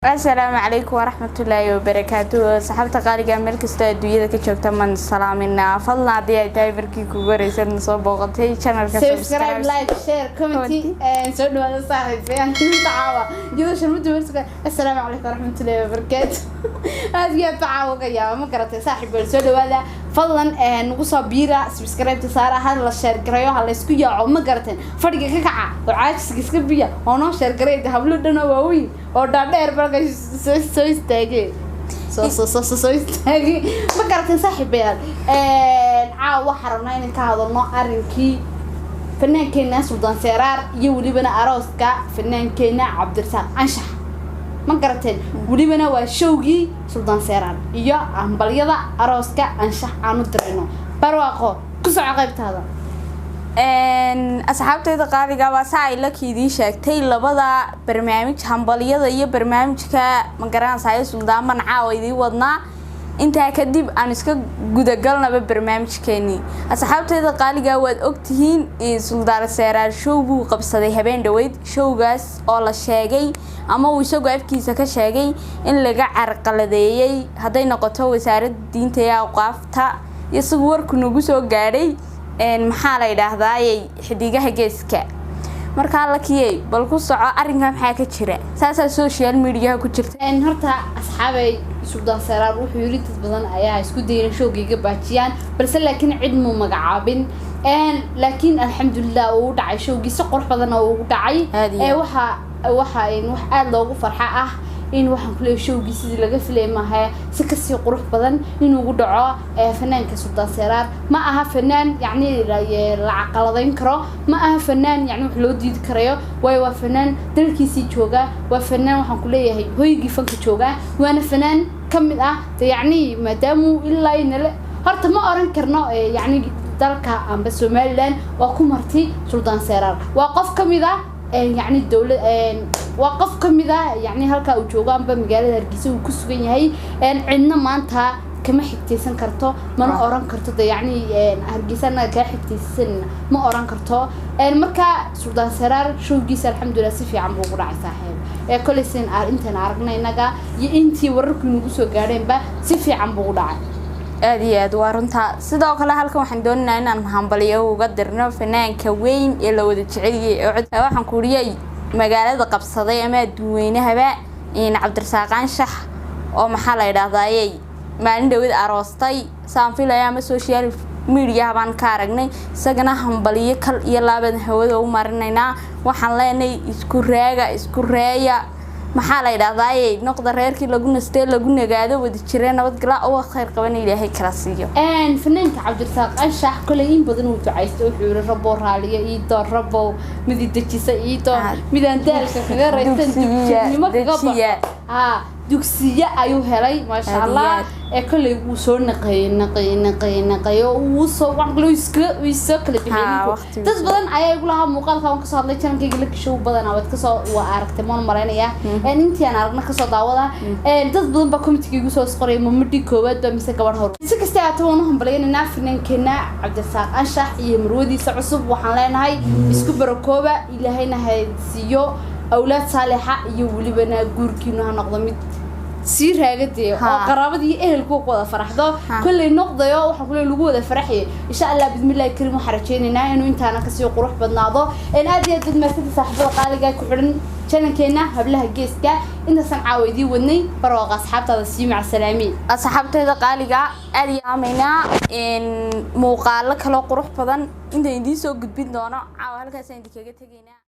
Asalaamu calaykum waraxmatullaahi wabarakaatu. Saxaabta qaaliga, meel kastoo adduunyada ka joogta, man salaaminaa. Fadlan, haddii ay tahay markii kugu horeysan soo booqatay channelka, subscribe, like, share, comment. Soo dhawaada, saaxiibayaal. Inta caawa iyadoo sharmada warsuga. Assalaamu calaykum waraxmatullaahi wabarakaatu. Aad iyo aad caawa ka yaaba, ma garatay, saaxiib? Soo dhawaada, fadlan nagu soo biira, subscribe ta saara, ha la share gareeyo, ha la isku yaaco, ma garateen? Fadhiga ka kaca oo caajiska iska biya oo noo share gareeya. Hablo dhan oo waaweyn oo dhaadheer markay soo istaageen, soo istaagay, ma garateen, saaxiibayaal? Caawa waxaan rabnaa inaan ka hadalno arrinkii fanaankeena Suldaan Seeraar iyo welibana arooska fanaankeena Cabdirasaaq Anshax, ma garateen? Welibana waa showgii Suldaan Seeraar iyo hambalyada arooska Anshax aanu dirayno. Barwaaqo, ku soco qaybtaada. Asxaabteyda qaaliga, waa saa ay Laki idiin sheegtay, labada barnaamij, hambalyada iyo barnaamijka, ma garanaysayo, suldaaman caawa idiin wadnaa. Intaa kadib aan iska gudagalnaba barnaamijkeenii. Asxaabteyda qaaliga, waad ogtihiin, Suldaan Seeraar show buu qabsaday habeen dhaweyd, showgaas oo la sheegay ama uu isagoo afkiisa ka sheegay in laga carqaladeeyey, hadday noqoto Wasaaradda Diinta ee Awqaafta iyo isagu warku nagu soo gaadhay, maxaa la yidhaahdaayey, Xidigaha Geeska. Markaa Lakiyey, bal ku soco arrinka, maxaa ka jira? Saasaa social mediaha ku jirta. Horta asxaabay, Suldaan Seeraar wuxuu yiri dad badan ayaa isku dayay showgayga baajiyaan, balse laakiin cid muu magacaabin. Laakiin alxamdulilah, uu dhacay showgii, si qurux badan oo ugu dhacay. Waxa wax aada loogu farxa ah in waxaan kuleeyahay showgii sidii laga filay maaha, si kasii qurux badan inuu ugu dhaco. Fanaanka Suldaan Seeraar ma aha fanaan yacni la caqaladayn karo, ma aha fanaan yacni wax loo diidi karayo, waayo waa fanaan dalkiisii jooga, waa fanaan waxaan kuleeyahay hoygii fanka jooga, waana fanaan ka mid ah de yacni maadaamuu ilaa nala horta ma oran karno yacni dalka amba Somaliland waa ku marti. Suldaan Seeraar waa qof ka mid ah yacni dowlad, waa qof ka mid ah yacni halkaa uu joogo amba magaalada Hargeysa uu ku sugan yahay. Cidna maanta kama xigtaysan karto, mana oran karto de yacni Hargeysa annaga kaa xigtaysanna ma oran karto. Marka Suldaan Seraar showgiisa alxamdulilah si fiican buu ugu dhacay, saaxiib. Ee kolay sin intaan aragnay innaga iyo intii wararku nagu soo gaadheenba, si fiican buu ugu dhacay. Aada iyo aad, waa runtaa. Sidoo kale halkan waxaan doonaynaa inaan hambalyo uga dirno fanaanka weyn ee la wada jeceliyey ee waxaan kuuriyay magaalada qabsaday ama adduunweynahaba, Cabdirasaaq Anshax, oo maxaa la yidhaahdayey, maalin dhawad aroostay saan filaya ama social mediaha baan ka aragnay. Isagana hambaliyo kal iyo laaban hawada u marinaynaa. Waxaan leenahay isku raaga, isku reeya, maxaa la yidhahdaaye, noqda reerkii lagu nastee, lagu nagaado, wada jiree, nabadgala oo khayr qaban Ilaahay kala siiyo. Fanaanka Cabdirasaaq Anshax kolay in badan uu ducaystay. Wuxuu yihi: "Rabow raaliyo ii door, Rabow midi dejisa ii door, midaan daalka kaga raysan, dugsiyadnimo kaga baxo." Haa, dugsiye ayuu helay, maasha Allah. Ee kolley wuu soo naqeeyey, naqeeyey, naqeeyey, naqeeyey oo wuu soo wax kale uu soo kala bixiyey. Dad badan ayaa igu lahaa muuqaalka waan kasoo hadlay channelkayga La Kishow badanaa waad kasoo waa aragtay, maan malaynayaa intii aan aragna kasoo daawada. Dad badan baa commentiga igu soo qoray: mamadhii koowaad baa mise gabadh hor? Si kasta ahaatee, waan u hambaleynaynaa finankeena Cabdirasaaq Anshax iyo marwadiisa cusub. Waxaan leenahay isku barakooba, Ilaahayna ha siiyo awlaad saalixa, iyo welibana guurkiinu ha noqdo mid sii raagadee oo qaraabadii iyo ehelku ku wada faraxdo. Kolley noqdayo waxaan kule lagu wada faraxayay, insha Allah bismillahi karim. Waxaan rajaynaynaa inuu intaana kasii qurux badnaado. Aad iyo aad dad maasanta, saaxiibada qaaliga ku xidhan channelkeena Hablaha Geeska. Intaasaan caawa idiin wadnay. Barwaaqa, asxaabtaada sii macsalaamiin. Asxaabteeda qaaliga, aad iyo aameynaa. Muuqaalo kaloo qurux badan intaan idiin soo gudbin doono, caawa halkaasaan idinkaga tegaynaa.